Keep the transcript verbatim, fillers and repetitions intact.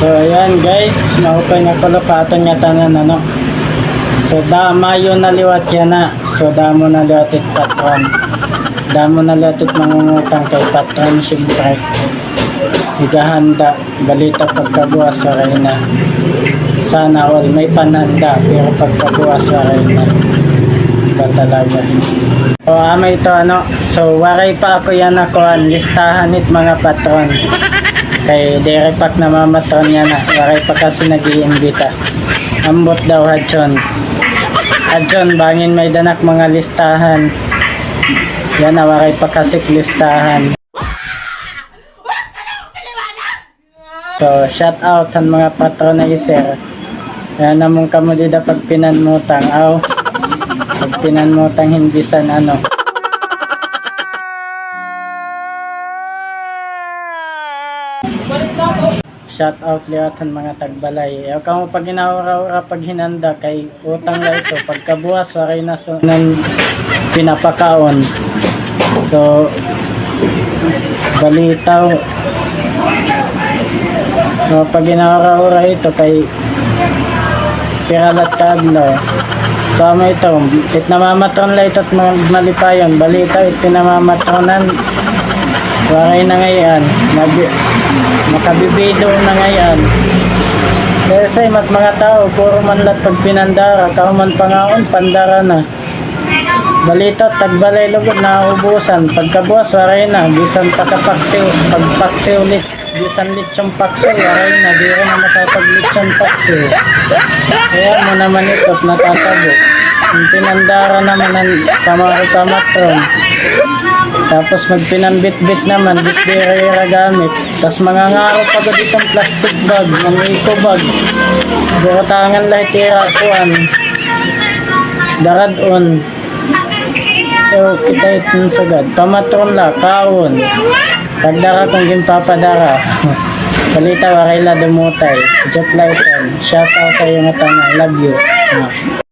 So, ayan guys, maupay nga kulop ha aton ngatanan, ano. So, damayo na liwat yana. So, damo na liwat it patron. Damo na liwat it mangungutang kay patron, siyempre. Igahanda, balita pagkabuwas, waray na. Sana all, may panhanda, pero pagkabuwas, waray na. Iba talaga. O, amo ito, ano. So, waray pa ako yana kuan, listahan it mga patron. Kay diri pa ak namamatron yana, waray pa kasi nag-iimbita. Ambot daw hadton. Hadton, bangin may-ada na ak mga listahan. Yana, waray pa kasi ak listahan. So, shout out han mga patronizer. Yana, amon kamo dida pagpinanmutang, aw. Pagpinanmutang hin bisan ano. Shout out liwat han mga tagbalay. Ayaw kamo paghinahura-hura paghinanda kay utang la ito. Pagkabuwas, waray na so nan pinapakaon. So, balitaw. So, paghinahura-hura ito kay pira la it kaadlaw. So, amo ito, it namamatron la ito it ma-, malipayon. Balitaw, it pinamamatronan, waray na ngay-an. Mabi-, makabibido na ngay-an. Pero sa imat mga tao, puro man la it pagpinandara, kahuman pangaon, pandara na. Balita, tagbalay lugod, naubusan. Pagkabuwas, waray na. Bisan pakapaksiw, pagpaksiw ulit. Bisan lechon paksiw, waray na. Diri na makapaglechon paksiw. Kaya mo naman ito, natatabo. An pinandara naman an pamaro pamatron. Tapos magpinambitbit naman, bis diri ira gamit. Tas mangangaro pa gud iton plastic bag, an eco bag. Burutangan la it ira kuan. Darad-on. So, kita iton sugad. Pamatron la, kaon. Pagdara kon ginpapadara. Balita, waray la dumutay. Joke la iton. Shout out ha iyo ngatanan. Love you. Ah.